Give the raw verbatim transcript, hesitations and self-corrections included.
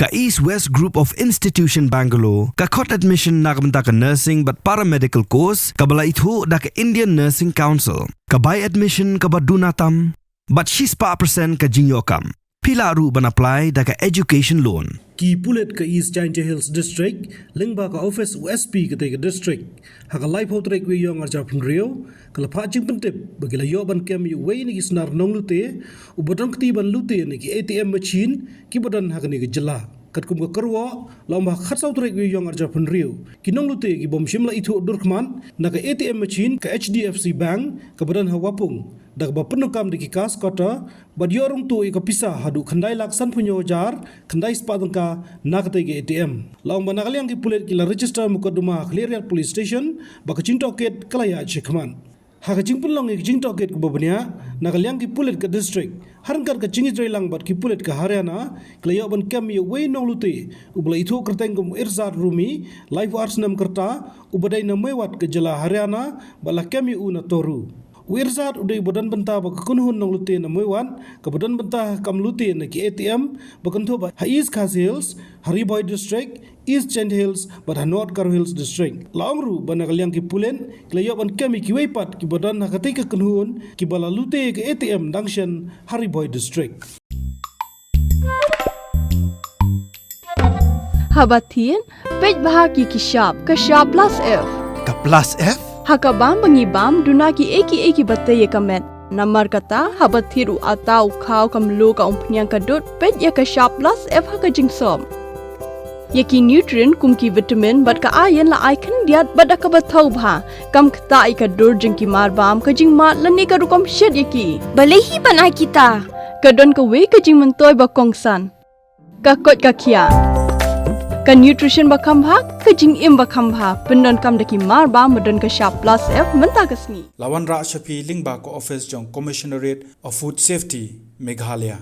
Ka East West Group of Institution Bangalore ka khot admission na ka bynta ka nursing bad paramedical course kaba la ithuh da ka Indian Nursing Council. Ka bai admission kaba duna tam bad shispah percent ka jingïoh kam. Phi lah ruh ban apply da ka education loan. Ki pulit ka East Jaintia Hills District lyngba ka office u S P katei ka district ha ka laiphew tarik u Ïaïong arhajar phew hynriew ka la phah jingpyntip ba ki la ïoh ban kem ïa uwei na ki snar nonglute uba don kti ban lute na ki A T M machine kiba don ha kane ka jylla. Katkum ka kyrwoh, la ong ba ha ka khatsaw tarik u Ïaïong arhajar phew hynriew ki nonglute ki bym shym la ithuh dur khmat na ka A T M machine ka H D F C Bank kaba don ha Wapung, da kaba pyndonkam da ki cash cutter bad ïoh rung tuh ïa ka pisa haduh khyndai lak sanphew hynñiew hajar khyndai spah tyngka na katei ka A T M. La ong ba na ka liang ki pulit ki la register mukotduma ha Khliehriat Police Station bad ka jingtohkit ka la ïaid shakhmat. Ha ka jingpynlong ïa ka jingtohkit kaba bniah na ka liang ki pulit ka district, ha ryngkat ka jingïatreilang bad ki pulit ka Haryana, ki la ïoh ban kem ïa uwei u nonglute uba la ithuh kyrteng kum u Irzad Rumi, laiphew ar snem ka rta, uba dei na Mewat ka jylla Haryana bad la kem ïa u na Toru. U Irzad u dei uba don bynta bad ka kynhun nonglute na Mewat kaba don bynta ha ka kam lute na ki A T M ba kynthup ha East Khasi Hills, ha Ri Bhoi District, East Jaintia Hills bad ha North Garo Hills District. La ong ruh ba na ka liang ki pulit ki la ïoh ban kem ïa kiwei pat kiba don ha katei ka kynhun kiba la lute ïa ka A T M dang shen ha Ri Bhoi District. Haba thied, peit bha ïa ki shap, ka shap plus F. Ka plus F? Ha ka bam ba ngi bam, duna kiei kiei kiba tei ïa ka met. Namar kata, haba thied u atta, u khaw, ka mluh, ka umphniang, ka dud, peit ïa ka shap plus F ha ka jingsop. Ïa ki nutrient kum ki vitamin bad ka iron la ai khyndiat bad da kaba thaw bha. Kam ktah ïa ka dur jong ki marbam, ka jingmad lane ka rukom shet ïa ki. Balei hi ban ai kita? Ka don kawei ka jingmyntoi ba kongsan. Ka koit ka khiah. Ka nutrition ba kham bha, ka jingim ba kham bha. Pyndonkam da ki marbam ba don ka shap plus F mynta ka sngi. La wanrah sha phi lyngba ka office jong Commissionerate of Food Safety, Meghalaya.